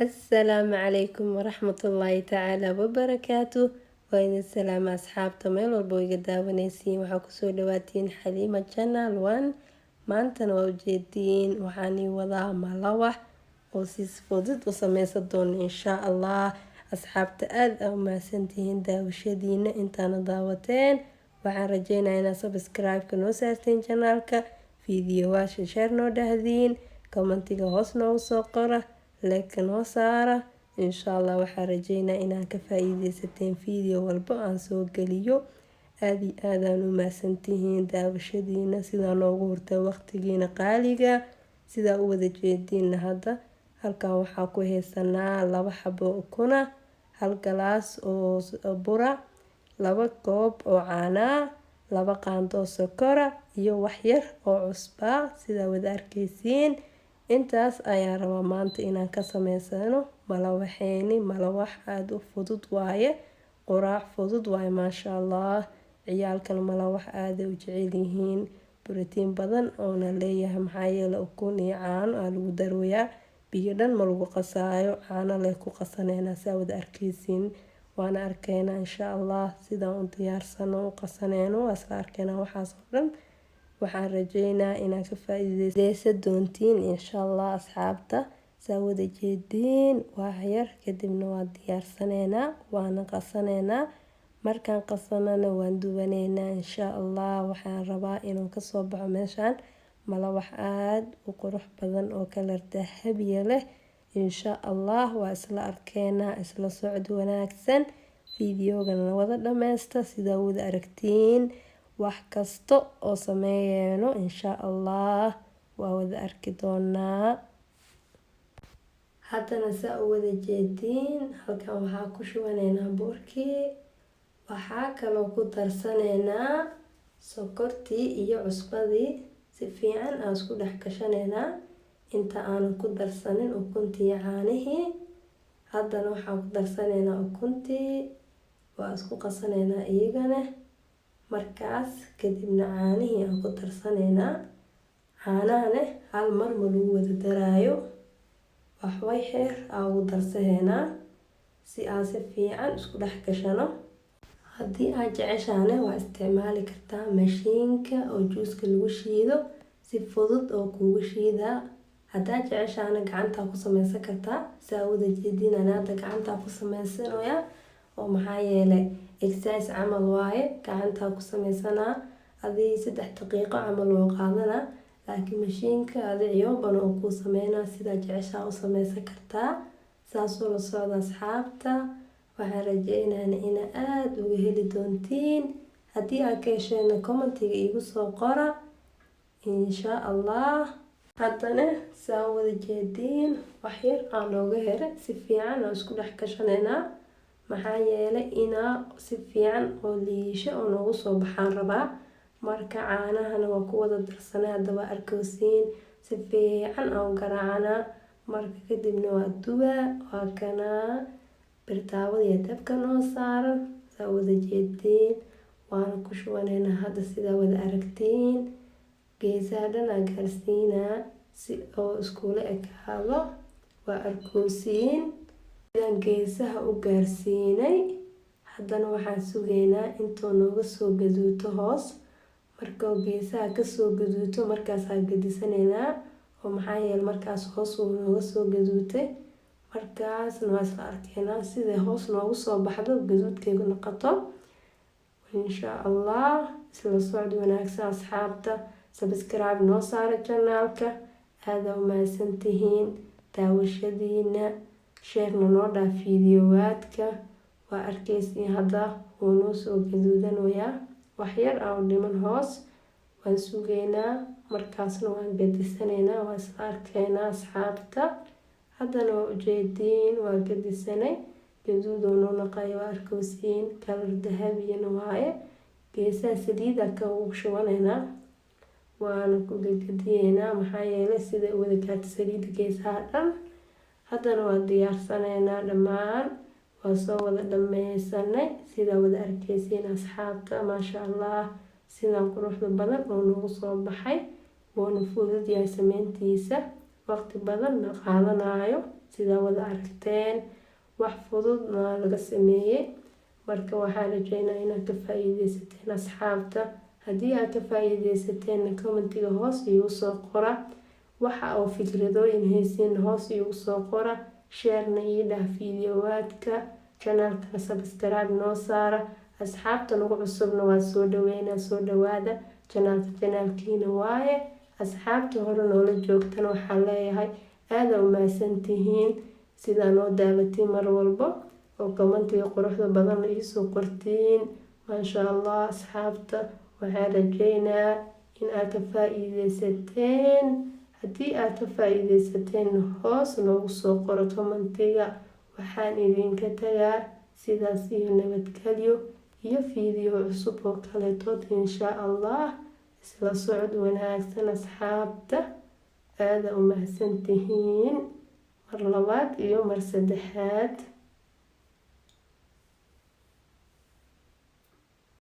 Asalaamu calaykum waraxmatullaahi tacaala wabarakaatu. Waa idin salaama asxaabta meel walba iga daawanaysiin. Waxaa kusoo dhawaatiin Xaliima Channel One. Maantana waa ujeediin, waxaan ii wadaa malawax oo si fudud u sameysan doono, insha Allah. Asxaabta, aada aa umahadsantihiin daawashadiina intaana daawateen. Waxaan rajeynaya inaad subscribe-ka noo saarteen channelka, fiidiyowaasha share noo dhahdiin, commentiga hoos noogu soo qora, like noo saara, insha Allah. Waxaan rajeynaya inaan ka faa-iideysateen video walba aan soo geliyo. Aada iyo aadaan u mahadsantihiin daawashadiina, sidaa noogu hurtay waqtigiina qaaliga. Sidaa u wada jeediina, hadda halkan waxaa ku haysanaa 2 xabo ukuna, 1 galaas oo bura, 2 koob oo caanaa, 2 qaando oo sokora iyo waxyar oo cusbaa. Sidaa wada arkeysiin, intaas ayaa rabaa maanta inaan ka sameysano malawaxeeni. Malawax aada u fudud waaye, quraac fudud waaye, maasha Allah. Ciyaalkan malawax aaday u jecel yihiin, borotiin badan oona leeyahay, maxaa yeele ukun iyo caano aa lagu darooyaa. Biyo dhan ma lagu qasaayo, caano leh ku qasaneynaa. Saa wada arkeysiin, waana arkeynaa, insha Allah, sidaan u diyaarsano, u qasaneyno, waa isla arkeynaa. Waxaas oo dhan waxaan rajeynaa inaad ka faa-iideysan doontiin, insha Allah. Asxaabta, saa wada jeediin, wax yar kadibna waa diyaarsaneynaa, waana qasaneynaa. Markaan qasanana waan dubaneynaa, insha Allah. Waxaan rabaa inuu kasoo baxo meeshaan malawax aada u qurux badan oo kalar dahabiya leh, insha Allah. Waa isla arkeynaa, isla socod wanaagsan. Fiidiyoogana wada dhameysta. Sidaa wada aragtiin, wax kasta oo sameeyeyno, insha Allah, waa wada arki doonaa. Haddana saa u wada jeediin, halkan waxaa ku shubaneynaa burkii. Waxaa kaloo ku darsaneynaa sokortii iyo cusbadii. Si fiican aan isku dhex gashaneynaa inta aanan ku darsanin ukuntii iyo caanihii. Haddana waxaan ku darsaneynaa ukuntii, waa isku qasaneynaa iyagana. Markaas kadibna caanihii aan ku darsaneynaa. Caanahane hal mar ma lagu wada daraayo, waxway xeer aa ugu darsaneynaa si aan si fiican isku dhex gashano. Haddii aad jeceshaane, waa isticmaali kartaa mashiinka oo juuska lagu shiido, si fudud oo kuugu shiidaa. Haddaad jeceshaana, gacantaa ku sameysan kartaa. Saa wada jeedin, hadda gacantaa ku sameysanaya, oo maxaa yeelay exercise camal waaye. Gacantaa ku sameysanaa, adii 3 daqiiqo camal oo qaadanaa, laakiin mashiinka adi ciyooban oo kuu sameynaa. Sidaa jeceshaa u sameysan kartaa. Saasoo la socda, asxaabta. Waxaan rajeynaya inaa aada uga heli doontiin. Haddii aad ka hesheena, commentiga iigu soo qora, insha Allah. Haddana saa wada jeediin, waxyar aan nooga helay. Si fiican aan isku dhex gashaneynaa, maxaa yeelay inaa si fiican oo liisho oo noogu soo baxaan rabaa. Marka caanahana waa ku wada darsanay hadda, waa arkowsiin. Si fiican aan u garaacanaa. Marka kadibna waa dubaa. Waa kanaa birtaawada iyo dabka noo saaran, saa wada jeediin, waana ku shubaneynaa hadda. Sidaa wada aragtiin, geesaha dhan aan gaarsiinaa si oo iskula ekaado. Waa arkoosiin, sidaan geesaha u gaarsiinay. Haddana waxaan sugeynaa intuu nooga soo gaduuto hoos. Markuu geesaha kasoo gaduuto, markaasaa gadisaneynaa, oo maxaa yeele markaas hoos uu nooga soo gaduutay. Markaasna waa isla arkeynaa siday hoos noogu soo baxdo, gaduudkaygu noqoto, insha Allah. Isla socod wanaagsan, asxaabta. Subscribe noo saara channelka. Aada u mahadsantihiin daawashadiina. Sharena noo dhaaf fiidiyowaadka. Waa arkeysiin, hadda wuu noo soo gaduudanayaa. Waxyar aan dhiman hoos, waan sugeynaa, markaasna waan gadisaneynaa. Waa isla arkeynaa, asxaabta. Haddana waa ujeediin, waa gadisanay, gaduudoo noo naqayo, waa arkowsiin, kalar dahabiyana waaye. Geesaha saliida ka ugu shubaneynaa, waana ku gadgadiyeynaa, maxaa yeelay sida wada gaarta saliida geesaha dhan. Haddana waa diyaarsaneynaa dhammaan, waa soo wada dhameysanay. Sidaa wada arkeysiin, asxaabta, maasha Allah, sidaan quruxda badan oo noogu soo baxay. Wuuna fudud yahay sameyntiisa, waqti badan ma qaadanayo. Sidaa wada aragteen, wax fududna laga sameeyey. Marka waxaan rajeynaa inaad ka faa-iideysateen, asxaabta. Haddii aad ka faa-iideysateen, commentiga hoos iigu soo qora. Waxa oo fikradooyin haysiin, hoos iigu soo qora. Sharena ii dhah videowaadka, channelkana subscribe noo saara. Asxaabta nagu cusubna waa soo dhaweynaa, soo dhawaada channelka, channelkiina waaye. Asxaabta hore noola joogtana waxaan leeyahay aada u mahadsantihiin sidaa noo daawatiin mar walbo oo commentiga quruxda badan la iisoo qortiin. Maasha Allah, asxaabta, waxaan rajeynaa in aad ka faa-iideysateen. Haddii aad ka faa-iideysateen, hoos noogu soo qoro commentiga. Waxaan idinka tagaa sidaas iyo nabadgelyo iyo video cusub oo kaletood, insha Allah. Isla socod wanaagsan, asxaabta. Aada u mahadsantihiin mar labaad iyo mar saddexaad.